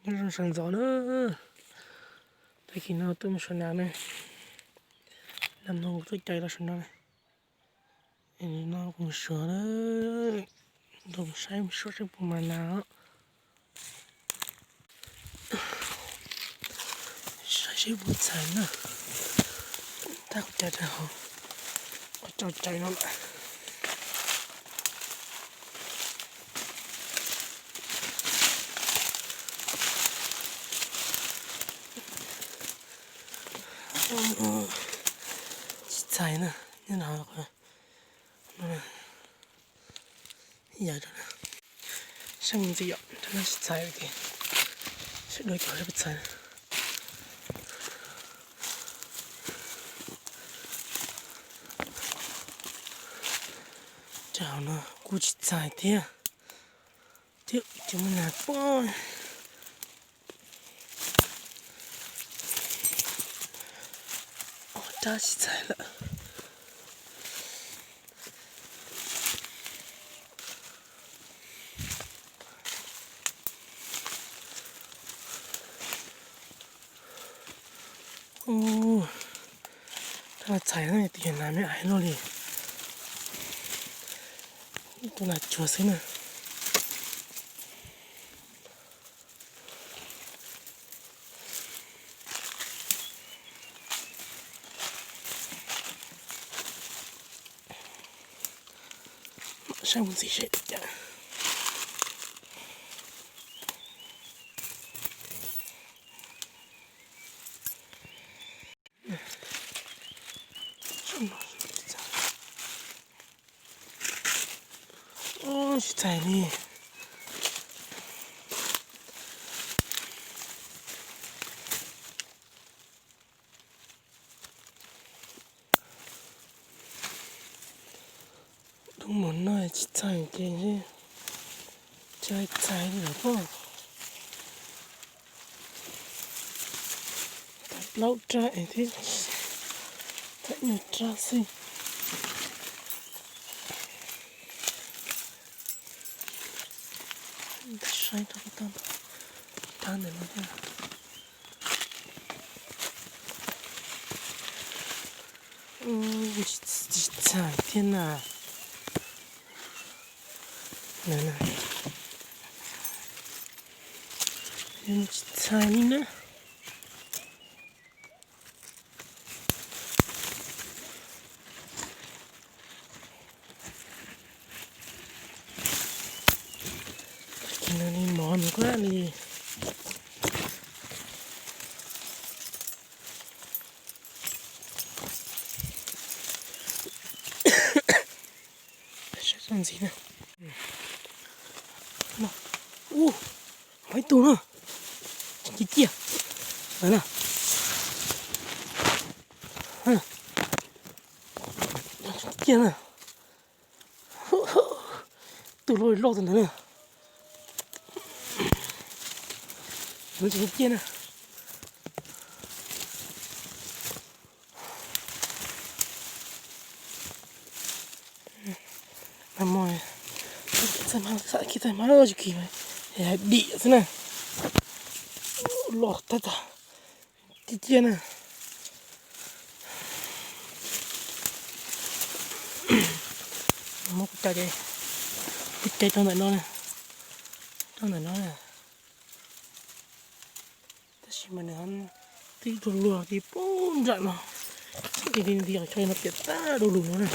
Nyob zoo sawv ntxov na, tag kis no tuaj mus suav nas ne, nag hmo kuv tuaj caij los suav nas ne, no kuv mus suav na, nrog saib mus suav saib puas mas nas os. Saib seb puas txhais na, tab kuv caij rau hauv qhov tso cai no lawm. Tsis txhais na, nyob no yog rau na, saib mus ntxiv yom, rau no tsis txhais ces saib dua cov saib puas txhais. Rau hauv no kuj tsis txhais thiab, twb tsis muaj nas pob. Ob rab tsis txhais lawm. Ub, rab no txhais na, tus yog nas me ais luaj li. Tus nas tsuag xwb na. Saib mus ntxiv seb cas. Ub, tsis txhais li. Dub mos no tsis txhais ces tsis txhais li lawm pob. Tau plaub rab es thiab, tau nyuag rab xwb. Saib rau tau rab ntawm no thiab. Tsis txhais thiab na. Tsis txhais li na. Tag kis no li mov nws kuj li. Saib txog ntxiv na. Ub, muaj ib tug na. Ciaj ciaj. Ciaj na. Tus loj loj tus ntawd na. Nws tsis ciaj na. Txaij hmab, txaij hmab tsis kis, dim xwb na. Loj tag tag, ciaj ciaj na. Muab kuv cais, kuv cais rau ntawm no na, rau ntawm no na. Tab sis mas nws twb luag luag li pub nram no, ces li ntawd chaw no piam tag du lug no na.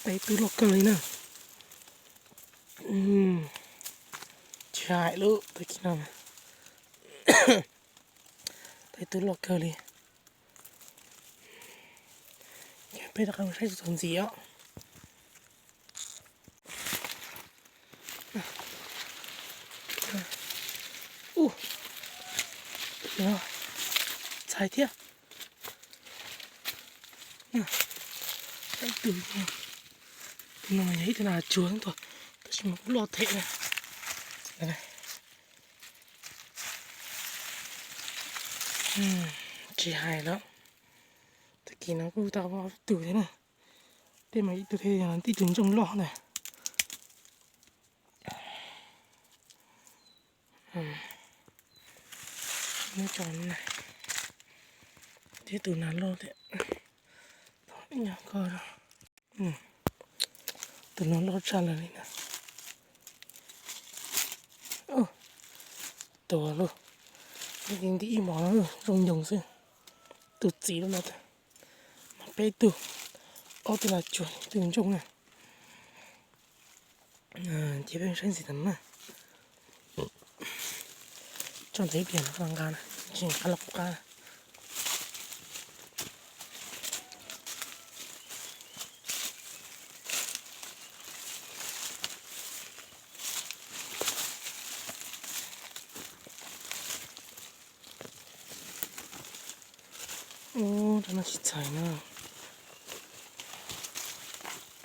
Tais twb loj kawg li na. Tsis hais lub tag kis no, tais twb loj kawg li. Ces peb rov qab mus saib txog ntxiv os. Ub, txhais thiab. Ib tug, tus no mas yog ib tug nas tsuag ntag, tab sis mas kuj loj thiab na. Tsis hais lawm, tag kis no kuj tau ob tug thiab na. Tej mas ib tug thiab, yog tib tug ntsooj loj ntag. Nyob tso na, thiab tus nas loj thiab. Nyob ko, tus no loj tshaj lawm li na. Tuag lauj, nti ib hmos zoo nyoos xwb. Tus txiv lub no, mas peb tug, ob tug los cuag ib tug ntsooj na. Ces peb saib ntxiv tam na. Tso ntawd ib pliag no nqa na, tsis nqa los kuv qab. Ub, rau no tsis txhais na.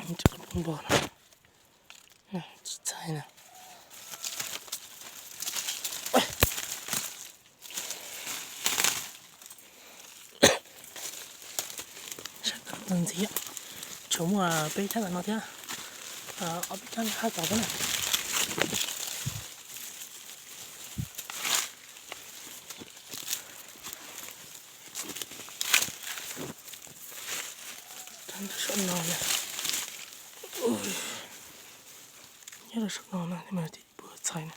Npog no tsis txhais na. Ntxiv, tshuav muaj peb thaj no thiab, ob peb thaj hab cov thiab na. Saum no, nyob rau saum no na, mas tib puas txhais na.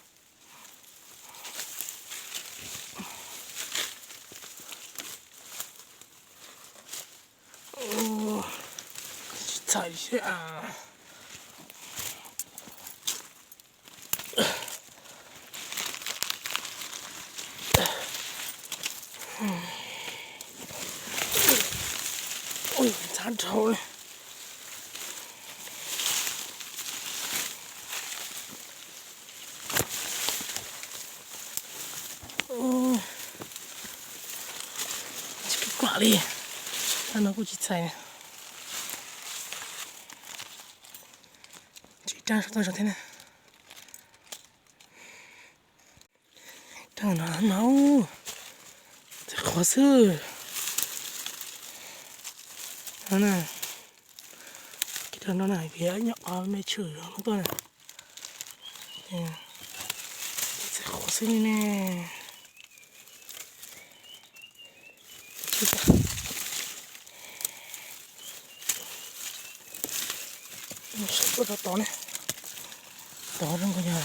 Tsis txhais thiab. Ntxhab dhau li. Tsis kawg kuam li. Thaj no kuj tsis txhais. Tsis rab saum toj zog thiab na. Rab no no, txhais qhuav xwb. Kev rau no na, vim nyob ob me tshwm no tuaj na. Txhais qhuav xwb li ne. Saum tuaj rau tod ne, tod zoo nkaus yog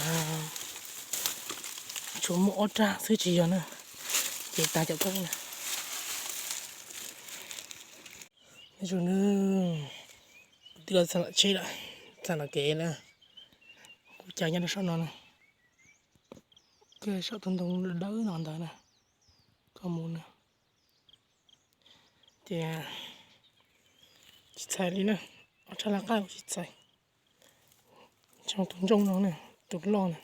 tsuas muaj ob rab xwb tsis yog na, ces tas cov toj na. Zoo na, twb los txog tom tsheb lawm, txog tom kev lawm, kuv caij nyob rau saum no na, saum tus ntoo dawb no ntawd na, koj mus na. Ces tsis txhais li na, ob tshab laj qab kuj tsis txhais. Tshuav tus ntsooj no na, tus loj na,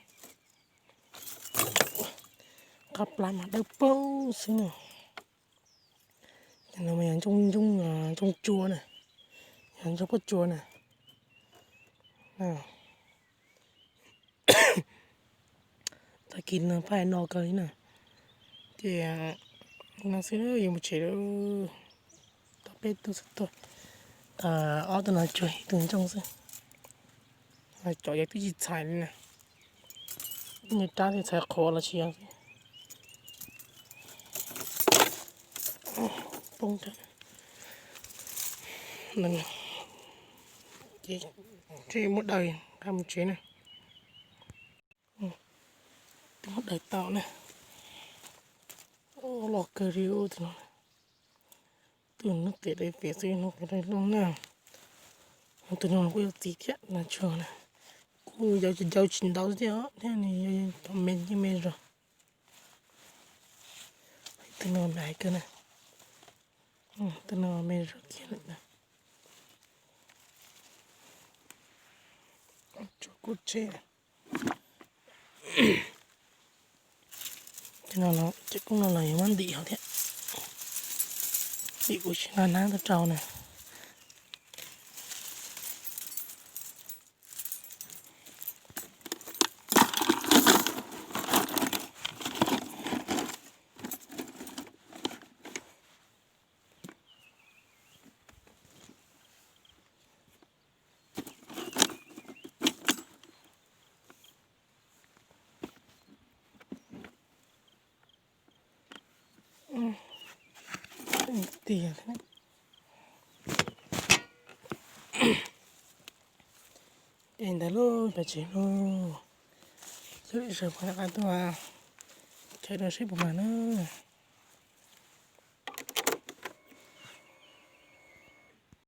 qab plab mas dawb paug xwb na. Cov no mas yog ntsooj, ntsooj, ntsooj tsua na, yog ntsooj pob tsua na. Tag kis no pab hais no kawg li na. Ces no xwb yuav mus tsev lawm. Tau peb tug xwb tuaj, ob tug no cuag ib tug ntsooj xwb. Cov yog twb tsis txhais li na, nws rab thiaj txhais qhuav los tsis yog. Poob, ces muab daws nqa mus tsev na. Twb muab daws tau na. Loj kawg li tus no. Tus no qias daim pem xwb, no qias daim looj na. Tus no kuj yuav txiv thiab na, tsuag na. Kuj yau tsis ntau thiab thiab nws tau me yeej me zog. Tus no me hais kawg na. Tus no me zog kiag lawm na. Tsuag kuj tsheb. Cov koob no los yuav muab ntim hauv thiab, ntim kuv tsis nqa hnab tuaj rau na. Tiag. Ces ntawd lub pem tsev lub, xyov lwm zaus puas rov qab tuaj, chaw rau seb puas mag na.